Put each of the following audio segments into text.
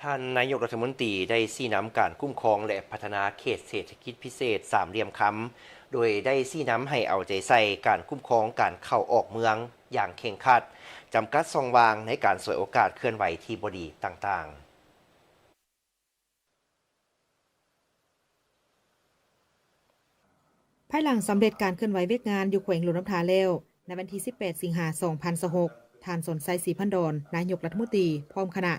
ທ່ານນາຍົກລັດຖະມົນຕີໄດ້ຊີ້ນຳການຄຸ້ມຄອງ ແລະ ພັດທະນາເຂດເສດຖະກິດພິເສດສາມຫຼ່ຽມຄຳ ໂດຍໄດ້ຊີ້ນຳໃຫ້ເອົາໃຈໃສ່ການຄຸ້ມຄອງການເຂົ້າອອກເມືອງຢ່າງເຄັ່ງຄັດ, ຈຳກັດຊ່ອງວ່າງໃນການສວຍໂອກາດເຄື່ອນໄຫວທີ່ບໍ່ດີຕ່າງໆ. ພາຍຫຼັງສຳເລັດການເຄື່ອນໄຫວວຽກງານຢູ່ແຂວງຫຼວງນ້ຳທາແລ້ວ, ໃນວັນທີສິບແປດ ສິງຫາ ສອງພັນຊາວຫົກ, ທ່ານ ສອນໄຊ ສີພັນດອນ ນາຍົກລັດຖະມົນຕີ ພ້ອມຄະນະ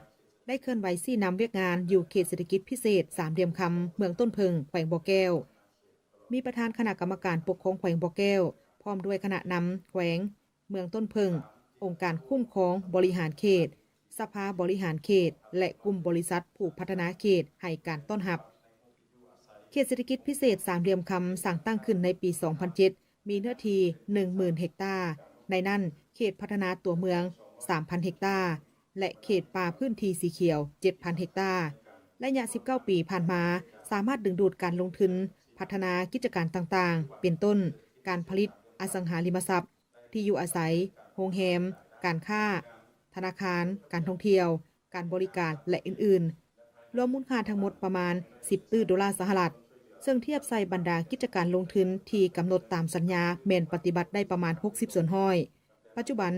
ໄດ້ເຄື່ອນໄຫວຊີ້ນຳວຽກງານຢູ່ເຂດເສດຖະກິດພິເສດສາມຫຼ່ຽມຄຳ ເມືອງຕົ້ນເຜິ້ງ ແຂວງບໍ່ແກ້ວ. ມີປະທານຄະນະກຳມະການປົກຄອງແຂວງບໍ່ແກ້ວ ພ້ອມດ້ວຍຄະນະນຳແຂວງ, ເມືອງຕົ້ນເຜິ້ງ, ອົງການຄຸ້ມຄອງບໍລິຫານເຂດ, ສະພາບໍລິຫານເຂດ ແລະ ກຸ່ມບໍລິສັດຜູ້ພັດທະນາເຂດໃຫ້ການຕ້ອນຮັບ. ເຂດເສດຖະກິດພິເສດສາມຫຼ່ຽມຄຳສ້າງຕັ້ງຂຶ້ນໃນປີສອງພັນເຈັດ ມີເນື້ອທີ່ໜຶ່ງໝື່ນເຮັກຕາ, ໃນນັ້ນເຂດພັດທະນາຕົວເມືອງສາມພັນເຮັກຕາ ແລະ ເຂດປ່າພື້ນທີ່ສີຂຽວເຈັດພັນເຮັກຕາ. ໄລຍະສິບເກົ້າປີຜ່ານມາ ສາມາດດຶງດູດການລົງທຶນພັດທະນາກິດຈະການຕ່າງໆ ເປັນຕົ້ນ ການຜະລິດ, ອະສັງຫາລິມະຊັບ, ທີ່ຢູ່ອາໄສ, ໂຮງແຮມ, ການຄ້າ, ທະນາຄານ, ການທ່ອງທ່ຽວ, ການບໍລິການ ແລະ ອື່ນໆ, ລວມມູນຄ່າທັງໝົດປະມານສິບຕື້ໂດລາສະຫະລັດ, ເຊິ່ງທຽບໃສ່ບັນດາກິດຈະການລົງທຶນທີ່ກຳນົດຕາມສັນຍາແມ່ນປະຕິບັດໄດ້ປະມານຫົກສິບສ່ວນຮ້ອຍ. ປັດຈຸບັນ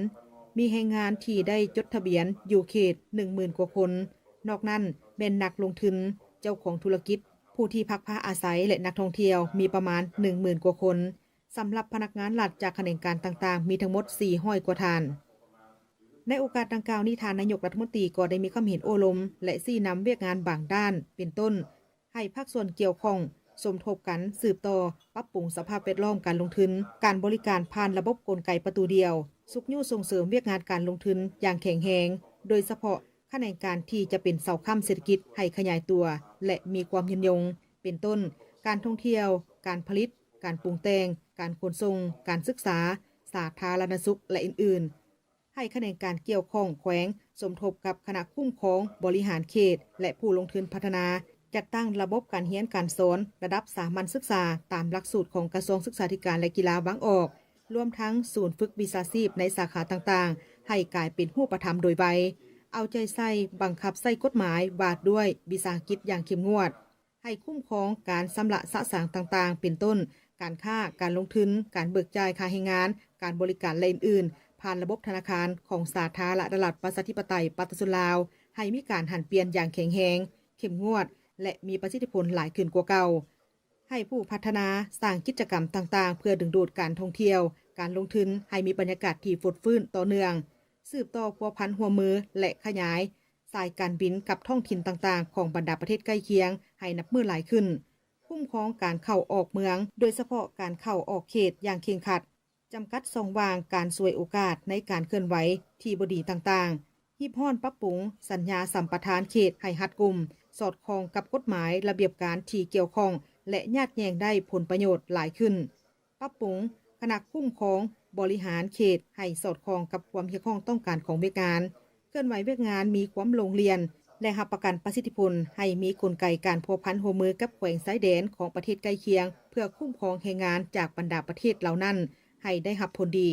ມີແຮງງານທີ່ໄດ້ຈົດທະບຽນຢູ່ເຂດໜຶ່ງໝື່ນກວ່າຄົນ, ນອກນັ້ນແມ່ນນັກລົງທຶນ, ເຈົ້າຂອງທຸລະກິດ, ຜູ້ທີ່ພັກພາອາໄສ ແລະ ນັກທ່ອງທ່ຽວ ມີປະມານໜຶ່ງໝື່ນກວ່າຄົນ. ສຳລັບພະນັກງານລັດຈາກຂະແໜງການຕ່າງໆ ມີທັງໝົດສີ່ຮ້ອຍກວ່າທ່ານ. ໃນໂອກາດດັ່ງກ່າວນີ້, ທ່ານນາຍົກລັດຖະມົນຕີກໍໄດ້ມີຄວາມເຫັນໂອ້ລົມ ແລະ ຊີ້ນຳວຽກງານບາງດ້ານ ເປັນຕົ້ນ ໃຫ້ພາກສ່ວນກ່ຽວຂ້ອງສົມທົບກັນສືບຕໍ່ປັບປຸງສະພາບແວດລ້ອມການລົງທຶນ, ການບໍລິການຜ່ານລະບົບກົນໄກປະຕູດຽວ, ຊຸກຍູ້ສົ່ງເສີມວຽກງານການລົງທຶນຢ່າງແຂງແຮງ, ໂດຍສະເພາະຂະແໜງການທີ່ຈະເປັນເສົາຄ້ຳເສດຖະກິດໃຫ້ຂະຫຍາຍຕົວ ແລະ ມີຄວາມຍືນຍົງ, ເປັນຕົ້ນ ການທ່ອງທ່ຽວ, ການຜະລິດ, ການປຸງແຕ່ງ, ການຂົນສົ່ງ, ການສຶກສາ, ສາທາລະນະສຸກ ແລະ ອື່ນໆ. ໃຫ້ຂະແໜງການກ່ຽວຂ້ອງແຂວງສົມທົບກັບຄະນະຄຸ້ມຄອງບໍລິຫານເຂດ ແລະ ຜູ້ລົງທຶນພັດທະນາ, ຈັດຕັ້ງລະບົບການຮຽນການສອນລະດັບສາມັນສຶກສາຕາມຫຼັກສູດຂອງກະຊວງສຶກສາທິການ ແລະ ກິລາວາງອອກ, ລວມທັງສູນຝຶກວິຊາຊີບໃນສາຂາຕ່າງໆ ໃຫ້ກາຍເປັນຮູບປະທຳໂດຍໄວ, ເອົາໃຈໃສ່ບັງຄັບໃຊ້ກົດໝາຍວ່າດ້ວຍວິສາຫະກິດຢ່າງເຂັ້ມງວດ. ໃຫ້ຄຸ້ມຄອງການຊຳລະສະສາງຕ່າງໆ ເປັນຕົ້ນ ການຄ້າ, ການລົງທຶນ, ການເບີກຈ່າຍຄ່າແຮງງານ, ການບໍລິການ ແລະ ອື່ນໆ ຜ່ານລະບົບທະນາຄານຂອງສາທາລະນະລັດ ປະຊາທິປະໄຕ ປະຊາຊົນລາວ ໃຫ້ມີການຫັນປ່ຽນຢ່າງແຂງແຮງ, ເຂັ້ມງວດ ແລະ ມີປະສິດທິຜົນຫຼາຍຂຶ້ນກວ່າເກົ່າ. ໃຫ້ຜູ້ພັດທະນາສ້າງກິດຈະກຳຕ່າງໆ ເພື່ອດຶງດູດການທ່ອງທ່ຽວ, ການລົງທຶນ ໃຫ້ມີບັນຍາກາດທີ່ຟົດຟື້ນຕໍ່ເນື່ອງ, ສືບຕໍ່ພົວພັນຮ່ວມມື ແລະ ຂະຫຍາຍ ສາຍການບິນກັບທ້ອງຖິ່ນຕ່າງໆ ຂອງບັນດາປະເທດໃກ້ຄຽງໃຫ້ນັບມື້ຫຼາຍຂຶ້ນ, ຄຸ້ມຄອງການເຂົ້າອອກເມືອງ, ໂດຍສະເພາະການເຂົ້າອອກເຂດຢ່າງເຄັ່ງຄັດ, ຈຳກັດຊ່ອງວ່າງການສວຍໂອກາດໃນການເຄື່ອນໄຫວທີ່ບໍ່ດີຕ່າງໆ, ຮີບຮ້ອນປັບປຸງສັນຍາສຳປະທານເຂດໃຫ້ຮັດກຸມ, ສອດຄ່ອງກັບກົດໝາຍ, ລະບຽບການທີ່ກ່ຽວຂ້ອງ ແລະ ຍາດແຍ່ງໄດ້ຜົນປະໂຫຍດຫຼາຍຂຶ້ນ. ປັບປຸງຄະນະຄຸ້ມຄອງບໍລິຫານເຂດໃຫ້ສອດຄ່ອງກັບຄວາມຮຽກຮ້ອງຕ້ອງການຂອງວຽກງານ, ເຄື່ອນໄຫວວຽກງານມີຄວາມໂລ່ງລ່ຽນ ແລະ ຮັບປະກັນປະສິດທິຜົນໃຫ້ມີກົນໄກການພົວພັນຮ່ວມມືກັບແຂວງຊາຍແດນຂອງປະເທດໃກ້ຄຽງ ເພື່ອຄຸ້ມຄອງແຮງງານຈາກບັນດາປະເທດເຫຼົ່ານັ້ນໃຫ້ໄດ້ຮັບຜົນດີ.